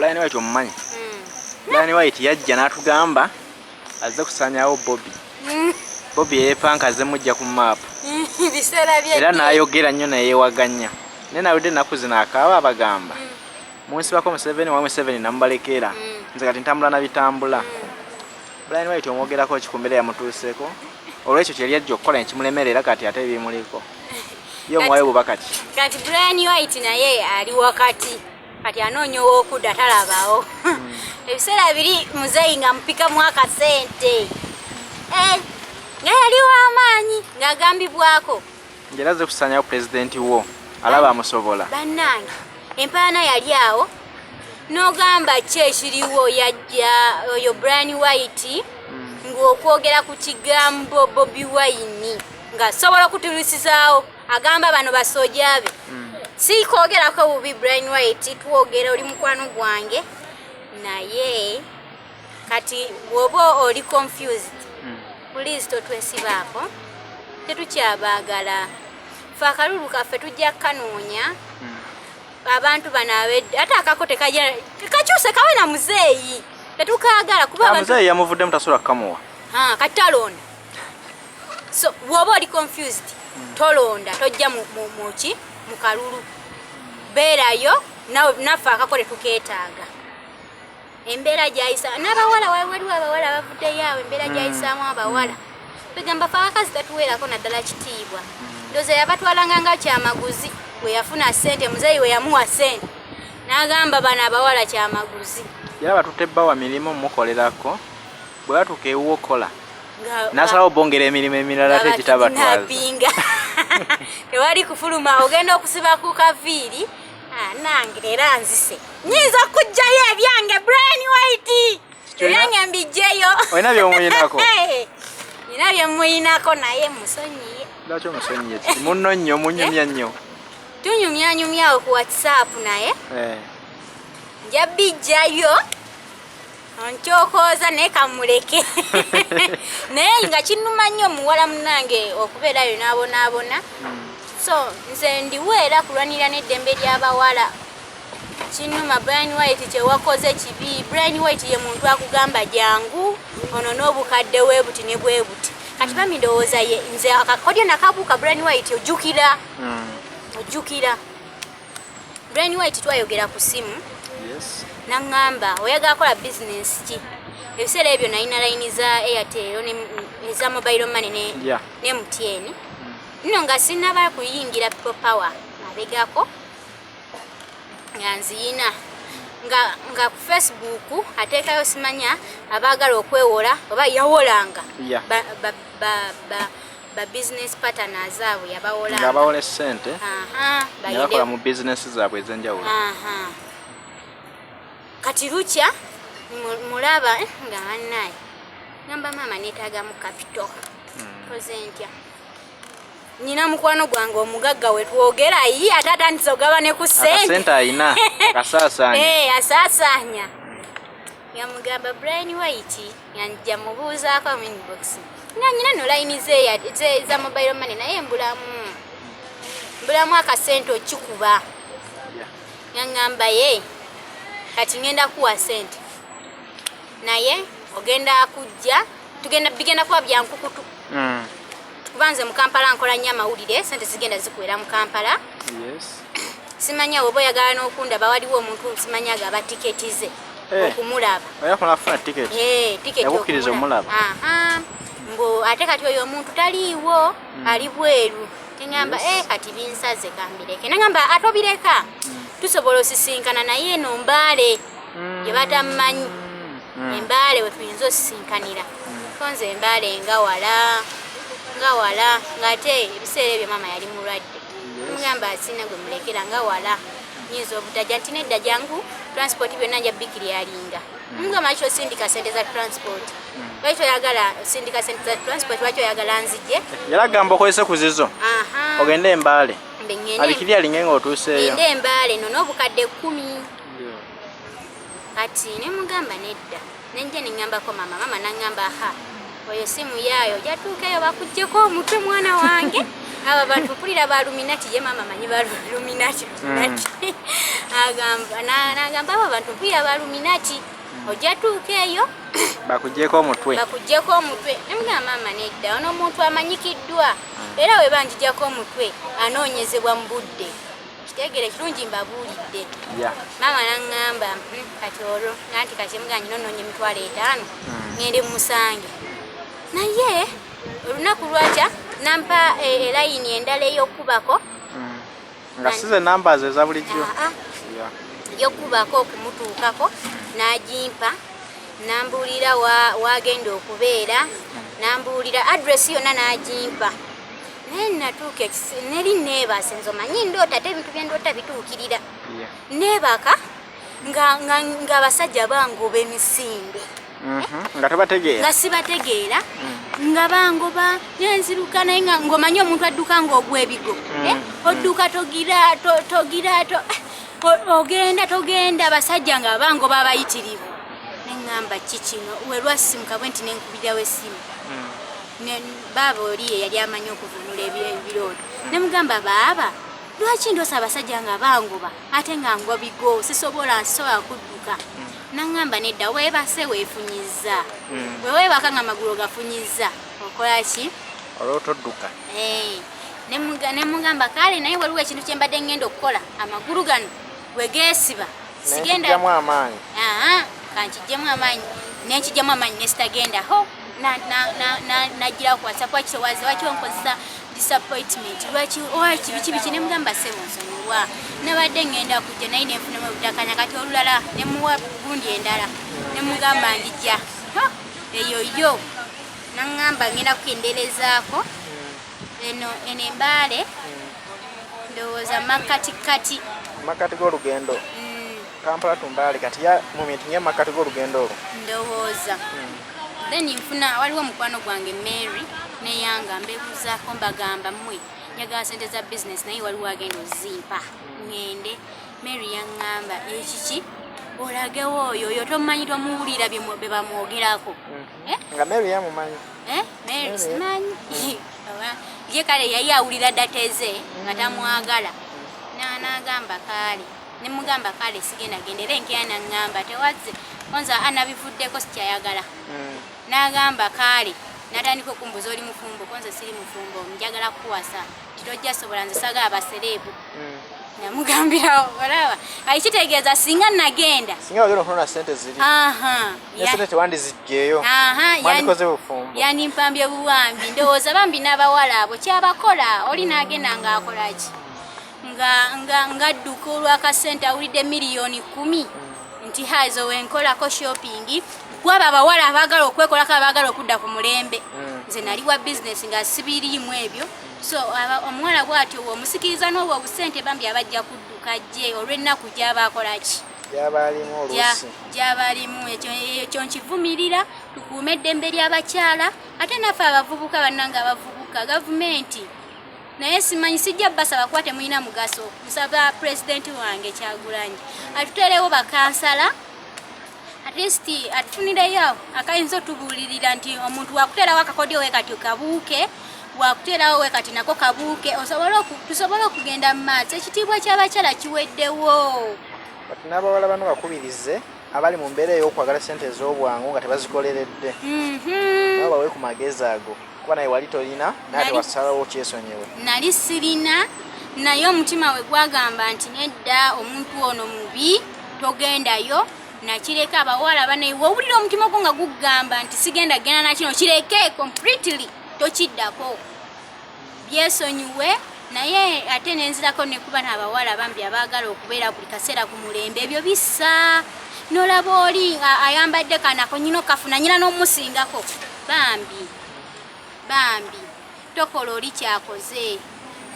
Brian White omumanyi? Brian White yajja n'atugamba azze kusanyawo Bobi. Bobi yeepanka azze mujja ku maapu. Biseera bye. Era n'ayogera nnyo neyewaganya. Naye nawulidde ennaku zino akaaba abagamba. Munsibako Museveni wa Museveni namubalekera. Nze kati ntambula na bitambula. Brian White omwogerako ki ku mbeera yamutuuseeko? Olw'ekyo kye yali ajja okukola ne kimulemerera kati ate ebimuliko. Ye omuwayo bubaka ki? Kati Brian White naye ali wakati. Kati anoonya ow'okudda talabawo. Ebiseera biri muzeeyi nga mupikamu akasente. Eh, nga yali w'amaanyi ng'agambibwako. Ng'era azze kusaanyawo pulezidenti wo alaba amusobola. Bannange empaana yali awo n'ogamba ki ekiriwo yajja oyo Brian White ng'okwogera ku kigambo Bobi Wine ng'asobola okutuluusizaawo agamba bano basooja be. Si kwogerako bubi Brian White, twogera oli mukwano gwange naye kati bw'oba oli confused please totwesibaako, tetukyabaagala. Ffe akalulu kaffe tujja kukanoonya. Abantu bano abedde ate akako tekajja kakyuse kawe na muzeeyi tetukaagala kuba abantu Muzeeyi yamuvuddemu tasobola kukamuwa. Kati talonda. So bw'oba oli confused tolonda, tojja muki mu kalulu, beerayo naffe akako tetukeetaaga. Embeera gy'ayisa n'abawala, waliwo abawala abavuddeyo awo, embeera gy'ayisaamu abawala begamba fe abakazi tatuweerako naddala kitiibwa. Ndowooza yabatwalanga nga kyamaguzi. Bwe yafuna ssente, muzeeyi we yamuwa ssente n'agamba bano abawala kyamaguzi. Yaba batutte bbawa mirimu mukolerako, bwe batuuka ewuwo kola n'asalawo bongera emirimu emirala ate gitabatwaza. Tewali kufuluma, ogenda okusiba ku kaviiri. Nange era nzise nyinza okugjayo ebyange Brian White, ebyange mbijjeyo. Olina by'omuyinako? Nina byemuyinako naye musonyiye. Lwaki omusonyiye? Kiki munno nnyo munyumya nnyo? Tunyumyanyumyawo ku WhatsApp naye nja bijjayo nkyokooza naye kamuleke. Naye nga kinnuma nnyo omuwala munnange okubeerayo n'abonaabona. So nze ndiwo era kulwanirira n'eddembe ly'abawala. Kinnuma Brian White kyewakoze kibi. Brian White ye muntu akugamba jangu ono n'obukadde we buti ne bwe buti. Kati bami ndowooza ye nze akakodyo nakabuuka Brian White ojjukira. Ojjukira. Brian White twayogera ku simu. N'aŋŋamba oyagala kola bizinensi ki? Ebiseera ebyo nalina layini za Airtel ne eza mobile money ne MTN. Nno nga sinnaba kuyingira People Power mabegako nga nziyina nga ku Facebook ateekayo simanya abaagala okwewola oba yawolanga ba business partners abo yabawolanga. Nga bawola ssente ne bakola mu bizinensi zaabwe ez'enjawulo. Kati lukya mulaba nga bannaye ngamba maama neetaagamu capital. Koze ntya? Nina mukwano gwange omugagga we twogera ye ate atandise okugaba ne ku ssente. Akasente alina akasaasaanya. Asaasaanya. Yamugamba Brian White nga mubuuzaako mu inbox. Nga nina no line ze za mobile money naye mbulamu akasente okikuba. Yangamba ye kati ngenda kuwa ssente naye ogenda kujja tugenda bigenda kuba bya nkukutu. Kuba nze mu Kampala nkola nnyo amawulire, ssente zigenda zikuwera mu Kampala. Simanya oba oyagala n'okundaba, waliwo omuntu simanya agaba tiketi ze okumulaba. Oyagala kufuna tiketi? Tiketi Yakukkiriza okumulaba. Omulaba? Aha. Ngo ate kati oyo omuntu taliiwo, ali bweru. Ngamba, kati binsaze kambireke. Nangamba atobireka. Tusobola osisinkana naye eno Mbale gye batammanyi. Embaale we tuyinza osisinkanira. Tonze Embaale nga wala, nga wala, ng'ate ebiseera ebyo maama yali mulwadde. Mugamba sina gwe mulekera nga wala. Nyinza obutajja nti nedda jangu transport byonna nja bikiryalinga. Mugamba lwaki osindika ssente za transport? Lwaki oyagala osindika ssente za transport? Lwaki oyagala nzije? Yali agamba okozese ku zizo. Ogende Embaale. Mbe ngende Abikiryalinge ng'otuuseeyo. Ngende Embaale no n'obukadde 10. Kati ne mugamba nedda. Nenje ne ŋŋambako maama, maama n'aŋŋamba aha oyo simu yaayo ojja tuukeyo bakuggyeko omutwe mwana wange. Abo bantu mpulira ba Illuminati, ye maama manyi ba Illuminati. Illuminati. Agamba n'agamba abo bantu mpulira ba Illuminati. Ojja tuuka eyo Bakugyeko omutwe. Bakugyeko omutwe. Nemugamba, maama nedda, ono omuntu amanyikiddwa, era we banjijako omutwe anoonyezebwa mu budde. Kitegeere kirungi, mbabuulidde. Maama naŋŋamba, kati olwo nanti kati mugamba nyina onoonya 50,000 ŋŋende musange." Naye olunaku lwakya nampa elayini endala ey'okubako. Nga si ze numbers eza bulijjo. Aa, ey'okubako okumutuukako, n'agimpa, nambuulira wagenda okubeera, nambuulira address yonna n'agimpa. Naye natuuka neri neebase, nze omanyi ndoota, ate ebintu byendoota bituukirira. Neebaka nga abasajja bangoba emisinde. Nga tobategeera. Nga sibategeera, nga bangoba nenziruka, naye nga ng'omanyi omuntu adduka ng'ogwa ebigo. Eh, odduka togira togira ogenda togenda, abasajja nga bangoba abayitirivu. Neŋŋamba, ki kino? We lwasimuka bwe nti nenkubirawo essimu. Baaba oli ye yali amanyi okuvunula ebirooto. Nemugamba, baaba, lwaki ndoosa abasajja nga bangoba ate nga ngwa bigo, sisobola kudduka? Naŋŋamba, nedda, weebase weefunyiza. Bwe weebaka nga amagulu gafunyiza, okola ki? Olwotodduka. Eh, nemugamba kale, naye waliwo ekintu kye mbadde ngenda okukola, amagulu gano we geesiba sigenda. Nenkijjamu amaanyi. Aha, kankijjemu amaanyi. Nenkijjamu amaanyi nesitagenda ho. Nagira kwasa kwaki tewaze, lwaki onkozesa disappointment, lwaki lwaki biki biki. Nemugamba, sebo, nsonyiwa, nabadde ngenda kujja naye nenfunamu obutakanya, kati olulala. Nemuwa gundi endala, nemugamba njija. Ha, eyo yo naŋŋamba ngenda kukenderezaako eno embaale, ndowooza makkatikati. Makkati g'olugendo. Kampala to Mbale, kati ya mu meeting ya makkati g'olugendo olwo. Ndowooza then nfuna, waliwo mukwano gwange Mary neyanga, mbebuuzaako, mbagamba, mmwe njagala sente za business, naye waliwo agenda ozimpa ŋŋende. Mary yaŋŋamba, ekiki olagewo oyo, oyo tomumanyi, tomuwulira bye bamwogerako. Eh? Nga Mary yamumanyi? Eh, Mary. Mary. Simanyi. Ye kale yali awulira dateze nga tamwagala. N'agamba kaale, nemugamba kale sigenda genda, era enkeera naŋŋamba tewazze konza anabivuddeko, sikyayagala. N'agamba kaale, n'atandika okumbuza, oli mufumbo? Konze siri mufumbo, njagala kukuwasa, titojja sobola, nze sagala ba celeb. Namugambirawo, olaba ali kitegeeza singa nagenda. Singa wagenda okunona sente ziri aha ne sente tewandizigyeyo. Aha, Mwandikoze bufumbo. Yandimpambye buwambi. Ndowooza bambi n'abawala abo kyabakola, oli n'agenda ng'akola ki, nga nga ng'adduka olw'akasente, awulidde 10 million nti hazo wenkolako shopping. Kwaba abawala abaagala okwekolako, abaagala okudda ku mulembe. Nze nali wa bizinesi nga sibiriimu ebyo, so omuwala bw'atyo omusikiriza n'obwo obusente, bambi abajja kudduka jje olw'ennaku gy'aba akola ki. Gyaba alimu oluusi. Gyaba alimu. Ekyo nkivumirira. Tukuume eddembe ly'abakyala, ate naffe abavubuka, bannange abavubuka, gavumenti naye simanyi, sijja basaba kuba temulina mugaso. Nsaba pulezidenti wange Kyagulanyi atuteerewo bakansala, at least atufunireyo akayinza otubuulirira nti omuntu wakuteerawo akakodyo we kati kabuuke, wakuteerawo we kati nako kabuuke, tusobole okugenda mu maaso. Ekitiibwa ky'abakyala kiweddewo. Kati n'abawala bano bakubirize abali mu mbeera ey'okwagala sente ez'obwangu nga tebazikoleredde, nabo bawe ku magezi ago, kuba naye wali tolina naye ate wasalawo kyesonyiwe. Nali sirina, naye omutima we gwagamba nti nedda, omuntu ono mubi, togendayo. Nakireka. Abawala banaye, wowulira omutima gwo nga gugamba nti sigenda genda nakino, kireke completely, tokiddako, byesonyiwe. Naye ate nenzirako nekuba n'abawala bambi abaagala okubeera buli kaseera ku mulembe, ebyo bisa nolaba oli ayambadde kanako, nyina okafuna, nyina n'omusingako. Bambi bambi, tokola oli kyakoze,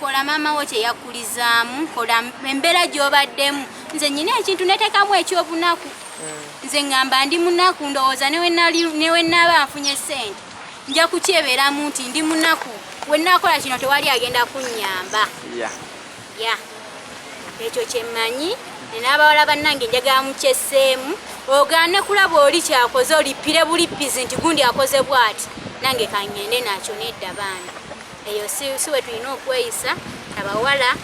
kola maama wo kyeyakulizaamu, kola embeera gy'obaddemu. Nze nyina ekintu neteekamu ekyobunaku, nze ŋŋamba ndi munaku, ndowooza ne wenaaba nfunye ssente nja kukyebeeramu nti ndi munaku, wenaakola kino tewali agenda kunnyamba. Ya, ekyo kyemmanyi. N'abawala bannange, njagala mukyesseemu, ogaane kulaba oli kyakoze, olipire bulippizi nti gundi akoze bw'ati, nange kaŋŋende nakyo. Nedda baana. Eyo si we tulina okweyisa abawala.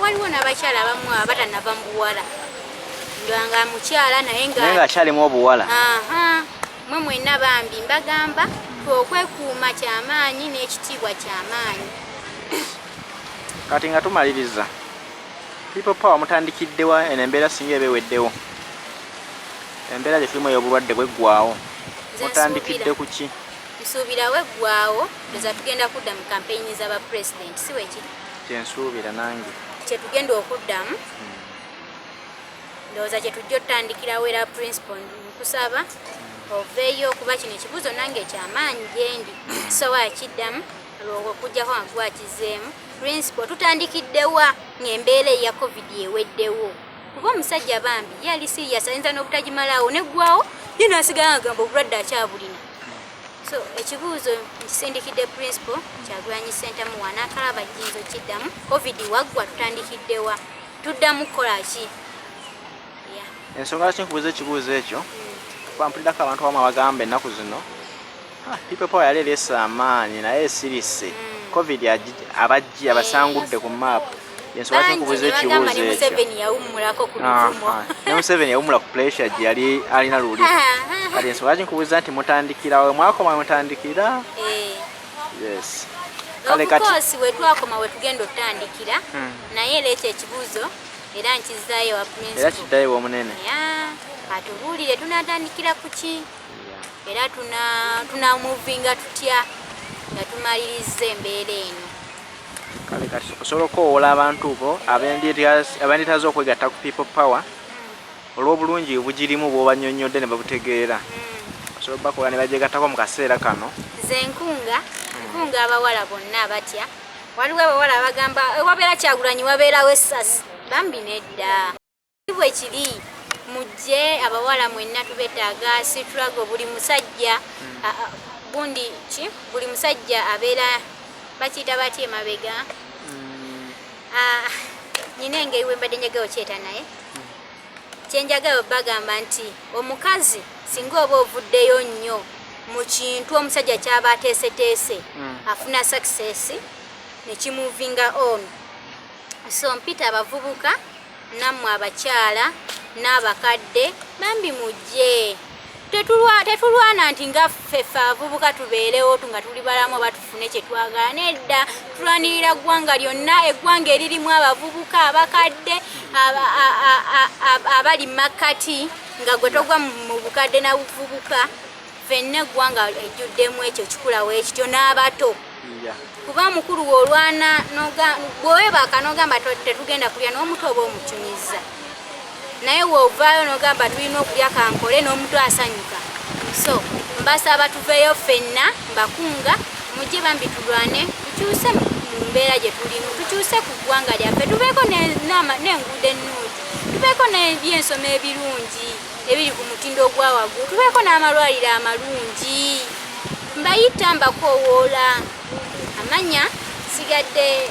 Waliwo n'abakyala abamu abatanava mu buwala, nga mukyala naye nga akyalimu obuwala. Mwe mwenna bambi mbagamba okwekuuma kyamaanyi n'ekitiibwa kyamaanyi. Kati nga tumaliriza, People Power mutandikiddewa eno embeera singa eba eweddewo, embeera gye tulimu ey'obulwadde bweggwawo, mutandikidde ku ki? Nsuubira weggwawo ndoza tugenda kudda mu kampeyini z'aba pulezidenti, si wekiri? Kyensuubira nange. Kyetugenda okuddamu, ndowooza kyetujja otutandikirawo. Era principal, nkusaba oveeyo, okuba kino ekibuuzo nange ekyamaanyi gyendi sobola kiddamu okujjako nga gwakizeemu. Principal, tutandikiddewa ng'embeera eya COVID eweddewo? Kuba omusajja bambi ye ali serious, ayinza n'obutagimalawo neggwawo, ye nasigala ngagamba obulwadde akyabulina. So ekibuuzo nkisindikidde Principal Kyagulanyi Ssentamu, wanaakalaba jjinza okiddamu. COVID waggwa, tutandikiddewa? Tuddamu kukola ki? Ensonga lwaki nkubuuza ekibuuzo ekyo, kuba mpulirako abantu abamu abagamba ennaku zino, "Ah, People Power yali ereese amaanyi naye esirise, COVID abajji abasangudde ku maapu." Ensonga lwaki nkubuuza bagamba ekibuuzo ne ekyo. Museveni yawummulako ku bivumo. Aha, ne Museveni yawummula ku pressure gye yali alina luli. Kati ensonga lwaki nkubuuza nti mutandikira we mwakoma, mutandikira? Yes, kale kati Of course, we twakoma we tugenda otutandikira. Naye era ekyo ekibuuzo era nkizaayo wa Era principal. kiddayo omunene. Ya, atubuulire tunatandikira ku ki, era tunamuvinga tutya nga tumaliriza embeera eno. Kale kati osobola okukowoola abantu bo abanditaze okwegatta ku People Power olw'obulungi bugirimu bw'obannyonnyodde ne babutegeera. Osobola bakola ne bagyegattako mu kaseera kano. Nze nkunga abawala bonna abatya. Waliwo abawala abagamba, "Eh, wabeera Kyagulanyi wabeerawo essasi." Bambi nedda, bwe kiri. Mujje abawala mwenna, tubetaaga struggle. Buli musajja gundi ki, buli musajja abeera bakiyita batya emabega? Ah, nyina engeri wembadde njagala okyeta, naye kyenjagala bagamba nti omukazi singa oba ovuddeyo nnyo mu kintu omusajja kyaba ateeseteese, afuna success nekimuvinga on. So mpita abavubuka nammwe abakyala n'abakadde, bambi mujje. Tetulwana nti nga ffe ffe abavubuka tubeerewo nga tuli balamu oba tufune kyetwagala. Nedda, tulwanirira ggwanga lyonna, eggwanga eririmu abavubuka, abakadde, abali makkati, nga gwe togwa mu bukadde na buvubuka. Ffenna eggwanga ejjuddemu ekyo kikulawo ekityo n'abato. Kuba mukulu woolwana bw'owebaaka n'ogamba tetugenda kulya, n'omuto oba omucunyiza. Naye woovaayo n'ogamba tulina okulya, kankole, n'omuto asanyuka. So mbasaba tuveeyo ffenna, mbakunga mujje bambi tulwane, tukyuse mu mbeera gye tulimu, tukyuse ku ggwanga lyaffe, tubeeko n'enguudo ennungi, tubeeko n'ebyensoma ebirungi ebiri ku mutindo ogwa waggulu, tubeeko n'amalwaliro amalungi. Mbayita, mbakoowoola. Amanya sigadde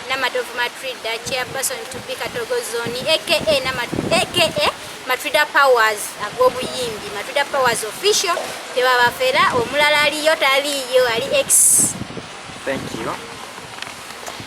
Namatovu Matrida, chairperson to be Katogo Zone, aka aka Matrida Powers ag'obuyimbi, Matrida Powers Official. Tebabafera, omulala aliyo taliiyo, ali x. Thank you.